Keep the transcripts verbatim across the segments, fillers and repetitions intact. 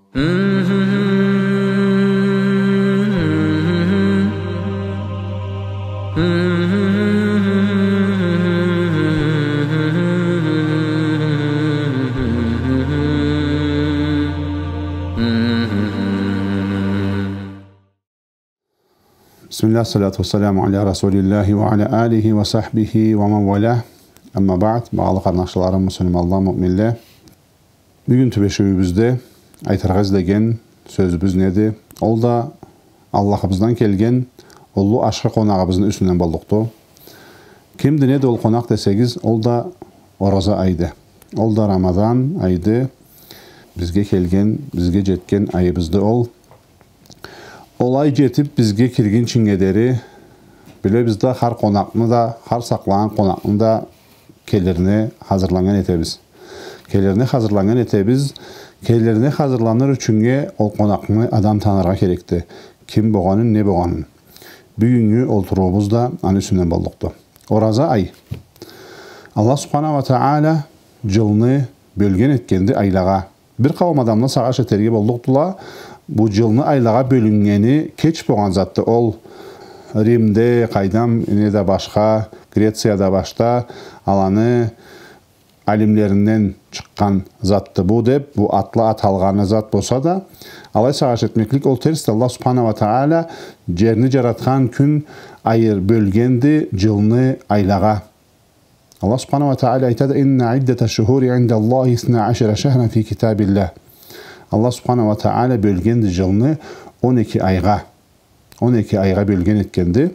بسم الله، الصلاة والسلام على رسول الله وعلى آله وصحبه ومن والاه. أما بعد، багъалы къарнашларым, муслиманла, муъминле. Бюгюн тюбешиуюбюзде айтыргъа излеген сёзюбюз неди? Ол да Аллахыбыздан келген уллу ашхы къонагъыбызны юсюнден боллукъду. Кимди, неди ол къонакъ десегиз, ол да ораза айды. Ол да Рамазан айды. Бизге келген, бизге джетген айыбызды ол. Ол ай джетиб бизге киргинчинге дери, билебиз да, хар къонакъны да, хар сакълагъан къонакъны да келирине хазырланнган этебиз. Келирине хазырланнган этебиз. Келирине хазырланыр ючюннге ол къонакъны адам таныргъа керекди. Ким богъанын, не богъанын. Бюгюннгю олтуруубуз да аны юсюнден боллукъду. Ораза ай. Аллах Субханаху уа Тагъала джылны бёлген этгенди айлагъа. Бир къауум адамла сагъыш этерге боллукъдула, бу джылны айлагъа бёлюннгени кеч богъан затды. Ол Римде, къайдам, неда башха, Грецияда башда, аланы алимлеринден чыкъгъан затды бу деб, бу атла аталгъаны зат болса да, алай сагъыш этмеклик ол терсди. Аллах Субханаху уа Тагъала джерни джаратхан кюн айыр бёлгенди джылны айлагъа. Аллах Субханаху уа Тагъала айтады: «إن عدة الشهور عند الله اثنا عشر شهرا في كتاب الله». Аллах Субханаху уа Тагъала бёлгенди джылны он эки айгъа. Он эки айгъа бёлген этгенди.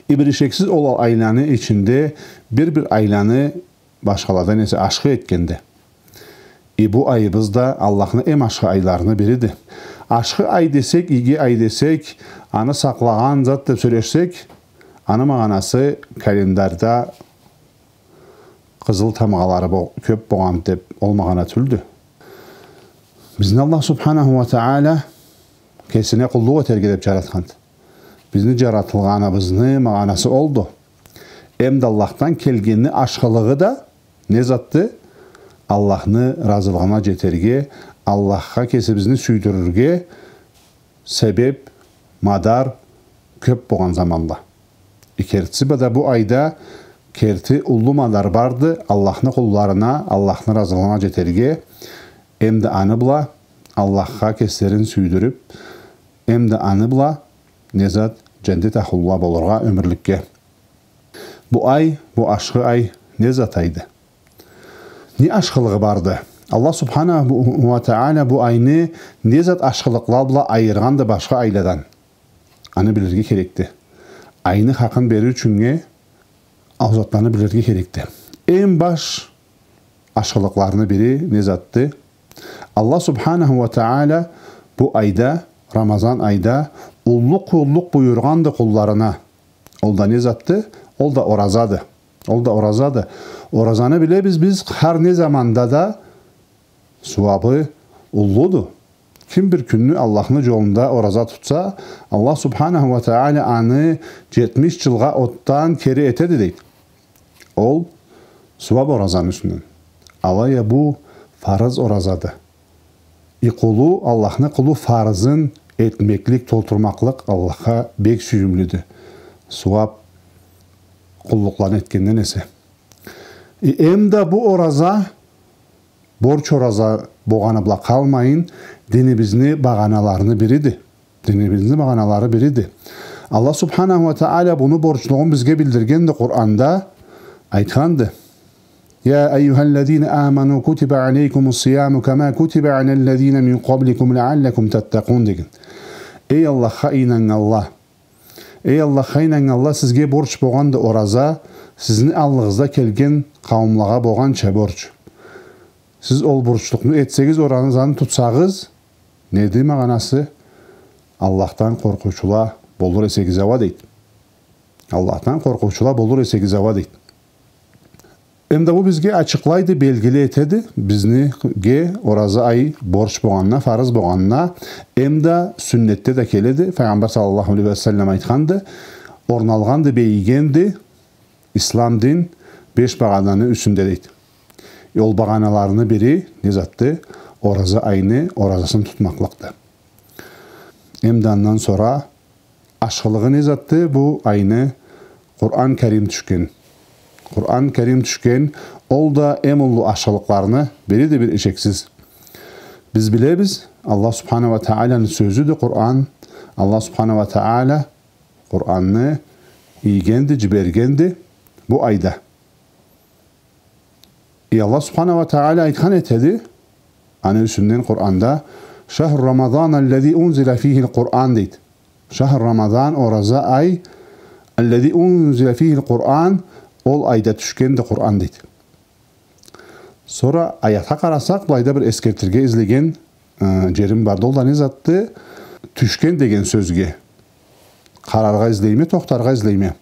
И бир ишексиз ол айланы ичинде бир-бир айланы башхаладан эсе ашхы этгенди. И бу айыбыз да Аллахны эм ашхы айларыны бириди. Ашхы ай десек, иги ай десек, аны сакълагъан зат деб сёлешсек, аны магъанасы календарда къызыл тамгъалары бо-, кёб богъан деб ол магъана тюлдю. Бизни Аллах Субханаху уа Тагъала кесине къуллукъ этерге деб джаратханды. Бизни джаратылгъаныбызны магъанасы олду. Эм да Аллахдан келгенни ашхылыгъы да не затды? Аллахны разылыгъына джетерге, Аллахха кесибизни сюйдюрюрге себеб, мадар кёб богъан заманла. И кертиси бла да бу айда керти уллу мадар барды Аллахны къулларына, Аллахны разылыгъына джетерге, эм да аны бла Аллахха кеслерин сюйдюрюб, эм да аны бла не зат, джандет ахлула болургъа ёмюрлюкге. Бу ай, бу ашхы ай не зат айды? Не ашхылыгъы барды? Аллах Субханаху уа Тагъала бу айны не зат ашхылыкъла бла айыргъанды башха айладан? Аны билирге керекди. Айны хакъын берир ючюннге ол затланы билирге керекди. Эм баш ашхылыкъларыны бири не затды? Аллах Субханаху уа Тагъала бу айда, Рамазан айда, уллу къуллукъ буюргъанды къулларына. Ол да не затды? Ол да оразады. Ол да оразады. Оразаны билебиз биз, хар не заманда да сууабы уллуду. Ким бир кюнню Аллахны джолунда ораза тутса, Аллах Субханаху уа Тагъала аны джетмиш джылгъа отдан кери этеди, дейди. Ол сууаб оразаны юсюнден. Алай а бу фарыз оразады. И къулу, Аллахны къулу фарызын этмеклик, толтурмакълыкъ Аллахха бек сюйюмлюдю. Сууаб къуллукъланы этгенден эсе. И эм да бу ораза борч ораза богъаны бла къалмайын, динибизни багъаналарыны бириди. Динибизни багъаналары бириди. Аллах Субханаху уа Тагъала буну борчлугъун бизге билдиргенди Къуранда, айтханды: «يا أيها الذين آمنوا كتب عليكم الصيام كما كتب على الذين من قبلكم لعلكم تتقون», деген. Эй Аллахха ийнаннганла, Эй Аллахха ийнаннганла, сизге борч богъанды ораза, сизни аллыгъызда келген къауумлагъа богъанча борч. Сиз ол борчлукъну этсегиз, оразаны тутсагъыз, неди магъанасы? Аллахдан къоркъуучула болур эсегиз ала, дейди. Аллахдан къоркъуучула болур эсегиз ала, дейди. Эм да бу бизге ачыкълайды, белгили этеди, бизниге ораза ай борч богъанына, фарыз богъанына, эм да сюннетде да келеди. Файгъамбар саллаллаху алейхи ва саллам айтханды: «Орналгъанды, бегигенди ислам дин беш багъананы юсюнде», дейди. Э, ол багъаналарыны бири не затды? ораза айны оразасын тутмакълыкъды. Эм да андан сора ашхылыгъы не затды? Бу айны Къуран Карим тюшген. Къуран Карим тюшген, ол да эм уллу ашхылыкъларыны бириди бир ишексиз. Биз билебиз, Аллах Субхана уа Тааланы сёзюдю Къуран. Аллах Субхана уа Таала Къуранны ийгенди, джибергенди бу айда. И Аллах Субхана уа Таала айтхан этеди, аны юсюнден Къуранда: «شهر رمضان الذي أنزل فيه القرآن», дейди. «شهر رمضان», ораза ай, «الذي أنزل فيه القرآن», ол айда тюшгенди Къуран, дейди. Сора аятха къарасакъ, былайда бир эсгертирге излеген, э, джерим барды. Ол да не затды? Тюшген деген сёзге къараргъа излейме, тохтаргъа излейме.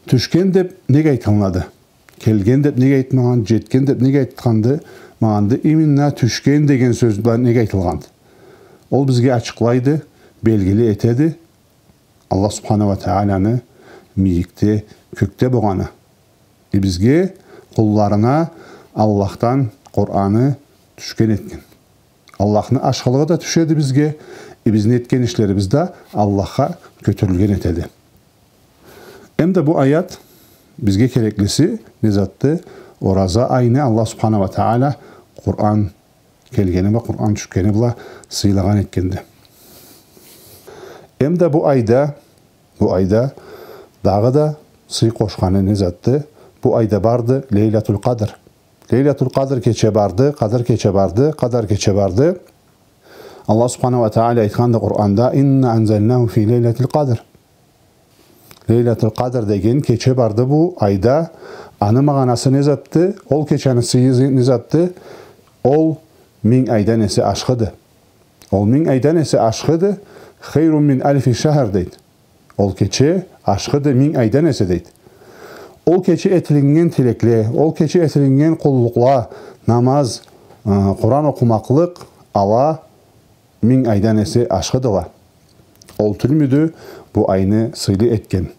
Тюшген деб неге айтылынады? Келген деб неге айтмагъан, джетген деб неге айтханды? Магъанды именно тюшген деген сёз бла неге айтылгъанды? Ол бизге ачыкълайды, белгили этеди Аллах Субхана уа Тааланы мийикде, кёкде болгъаны. И бизге, къулларына Аллахдан Къураны тюшген этген. Аллахны ашхылыгъы да тюшеди бизге, и бизни этген ишлерибиз да Аллахха кётюрюлген этеди. Эм да бу аят бизге кереклиси не затды? Ораза айны Аллах Субхана уа Таала Къуран келгени бла, Къуран тюшгени бла сыйлагъан этгенди. Эм да бу айда, бу айда дагъыда сый къошханы не затды? Бу айда барды Лейлатул Къадр. Лейлатул Къадр кече барды, Къадр кече барды, Къадр кече барды. Аллах Субхана уа Таала айтханды Къуранда: «إنا أنزلناه في ليلة القدر». Лейлатул Къадр деген кече барды бу айда. Аны магъанасы не затды? Ол кечени сыйы не затды? Ол минг айдан эсе ашхыды. Ол минг айдан эсе ашхыды. «خير من ألف شهر», дейди. Ол кече ашхыды минг айдан эсе, дейди. Ол кече этилиннген тилекле, ол кече этилиннген къуллукъла, намаз, ы, Къуран окъумакълыкъ, ала минг айдан эсе ашхыдыла. Ол тюлмюдю бу айны сыйлы этген?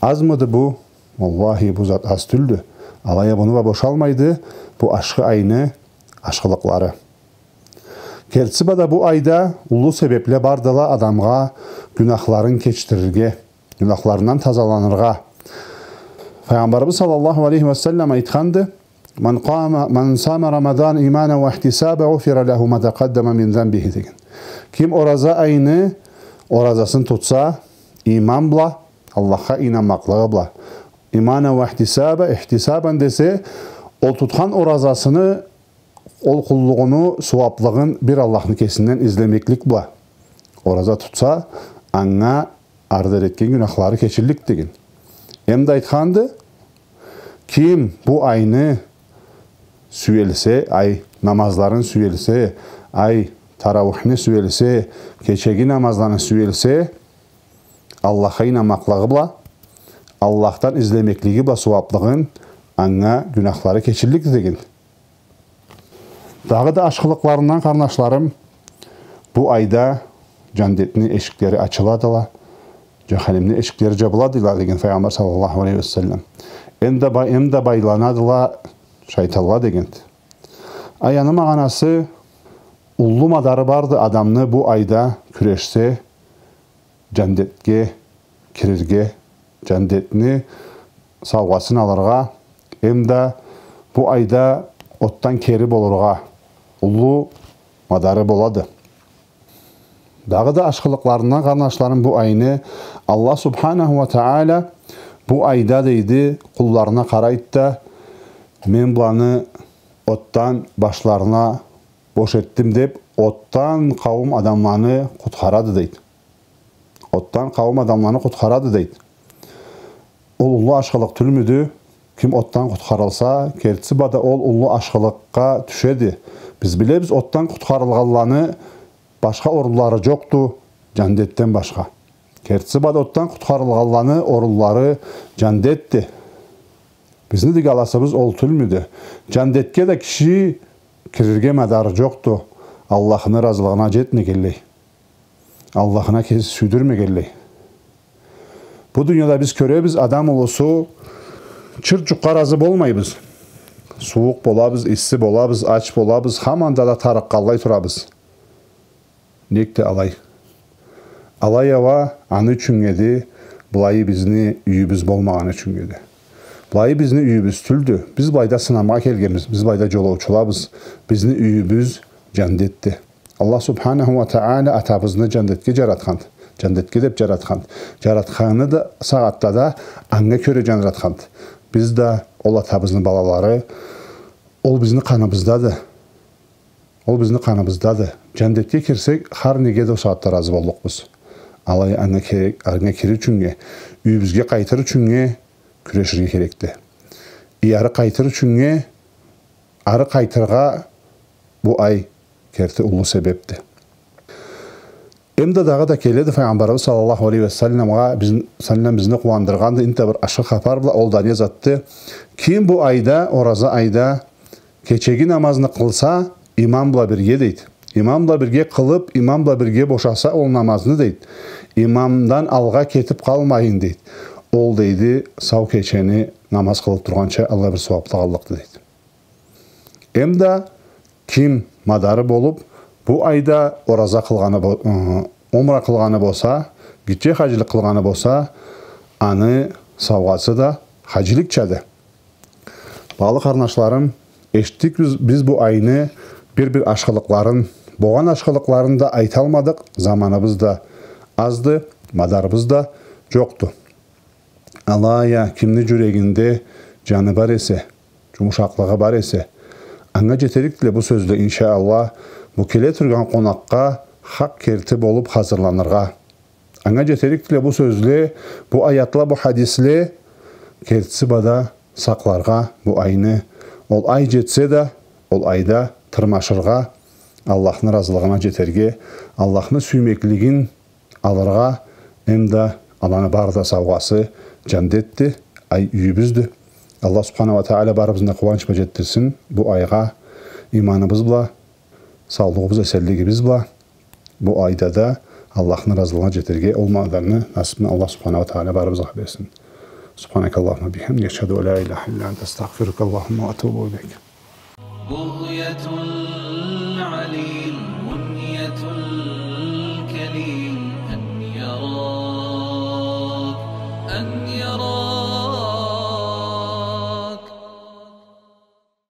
Азмыды бу? Уаллахи, бу зат аз тюлдю. Алай а муну бла бошалмайды бу ашхы айны ашхылыкълары. Кертиси бла да бу айда уллу себебле бардыла адамгъа гюнахларын кечдирирге, гюнахларындан тазаланыргъа. Файгъамбарыбыз саллаллаху алейхи ва саллам айтханды: «من قام، من صام رمضان إيمانا واحتسابا غفر له ما تقدم من ذنبه», деген. Ким ораза айны оразасын тутса, иман бла, Аллахха ийнанмакълыгъы бла, «إيمانا واحتسابا», ихтисабан десе, ол тутхан оразасыны, ол къуллугъуну сууаблыгъын бир Аллахны кесинден излемеклик бла ораза тутса, анга ары дери этген гюнахлары кечиллик деген. Эм да айтханды, ким бу айны сюелсе, ай намазларын сюелсе, ай тарауихни сюелсе, кечеги намазланы сюелсе, Аллахха ийнанмакълыгъы бла, Аллахдан излемеклиги бла сууаблыгъын, анга гюнахлары кечиллик деген. Дагъыда ашхылыкъларындан, къарнашларым, бу айда джандетни эшиклери ачыладыла, джаханимни эшиклери джабыладыла деген Файгъамбар саллаллаху алейхи ва саллам. Эм да бай-, эм да байланадыла шайтанла дегенди. Ай, аны магъанасы, уллу мадары барды адамны бу айда кюрешсе, джандетге кирирге, джандетни саугъасын алыргъа, эм да бу айда отдан кери болургъа уллу мадары болады. Дагъыда ашхылыкъларындан, къарнашларым, бу айны Аллах субханаху ва таала бу айда, дейди, къулларына къарайды да, мен буланы отдан башларына бош этдим деб, отдан къауум адамланы къутхарады, дейди. Отдан къауум адамланы къутхарады, дейди. Ол уллу ашхылыкъ тюлмюдю? Ким отдан къутхарылса, кертиси бла да ол уллу ашхылыкъгъа тюшеди. Биз билебиз, отдан къутхарылгъанланы башха орунлары джокъду джандетден башха. Кертиси бла да отдан къутхарылгъанланы орунлары джандетди. Бизни дыгаласыбыз ол тюлмюдю? Джандетге да киши кирирге мадары джокъду, Аллахны разылыгъына джетмегенлей, Аллахына кеси сюйдюрмегенлей. Бу дунияда биз кёребиз, адам улусу чырт-чукъгъа разы болмайбыз. Сууукъ болабыз, исси болабыз, ач болабыз, хаманда да тарыкъгъанлай турабыз. Нек да алай. Алай а уа аны ючюннге эди, былайы бизни юйюбюз болмагъаны ючюннге эди. Былайы бизни юйюбюз тюлдю. Биз былайда сынамгъа келгенбиз, биз былайда джолоучулабыз. Бизни юйюбюз джандетди. Аллах субханаху уа тагъала атабызны джандетге джаратханды. Джандетге деб джаратханды. Джаратханы да сагъатда да анга кёре джаратханды. Биз да ол атабызны балалары, ол бизни къаныбыздады. Ол бизни къаныбыздады. Джандетге кирсек, хар неге да ол сагъатда разы боллукъбуз. Алай анга кирир, анга кирир ючюннге, юйюбюзге къайтыр ючюннге кюреширге керекди. И ары къайтыр ючюннге, ары къайтыргъа бу ай керти уллу себебди. Эм да дагъыда келеди Файгъамбарыбыз саллаллаху алейхи ва салламгъа, биз-, саллам бизни къууандыргъанды, энтда бир ашхы хапар бла, ол да не затды? Ким бу айда, ораза айда, кечеги намазны къылса, имам бла бирге, дейди. Имам бла бирге къылыб, имам бла бирге бошаса ол намазны, дейди. Имамдан алгъа кетиб къалмайын, дейди. Ол, дейди, сау кечени намаз къылыб тургъанча аллай бир сууаблыкъ аллыкъды, дейди. Эм да ким мадары болуб, бу айда ораза къылгъаны бо-, ы, умра къылгъаны болса, гитче хаджилик къылгъаны болса, аны саугъасы да хаджиликчады. Багъалы къарнашларым, эшитдик биз, биз бу айны бир-бир ашхылыкъларын, богъан ашхылыкъларын да айталмадыкъ, заманыбыз да азды, мадарыбыз да джокъду. Алай а кимни джюрегинде джаны бар эсе, джумушакълыгъы бар эсе, анга джетерикдиле бу сёзле, иншаАллах, бу келе тургъан къонакъгъа хакъ керти болуб хазырланыргъа. Анга джетерикдиле бу сёзле, бу аятла, бу хадисле, кертиси бла да сакъларгъа бу айны, ол ай джетсе да, ол айда тырмашыргъа, Аллахны разылыгъына джетерге, Аллахны сюймеклигин алыргъа, эм да аланы бары да саугъасы джандетди, ай юйюбюздю. Аллах субханаху уа тагъала барыбызны да къууанч бла джетдирсин бу айгъа, иманыбыз бла, саулугъубуз, эсенлигибиз бла, бу айда да Аллахны разылыгъына джетерге ол мадарны, насыбны Аллах субханаху уа тагъала барыбызгъа берсин. سبحانك اللهم وبحمدك، أشهد أن لا إله إلا أنت، أستغفرك اللهم وأتوب إليك. بغية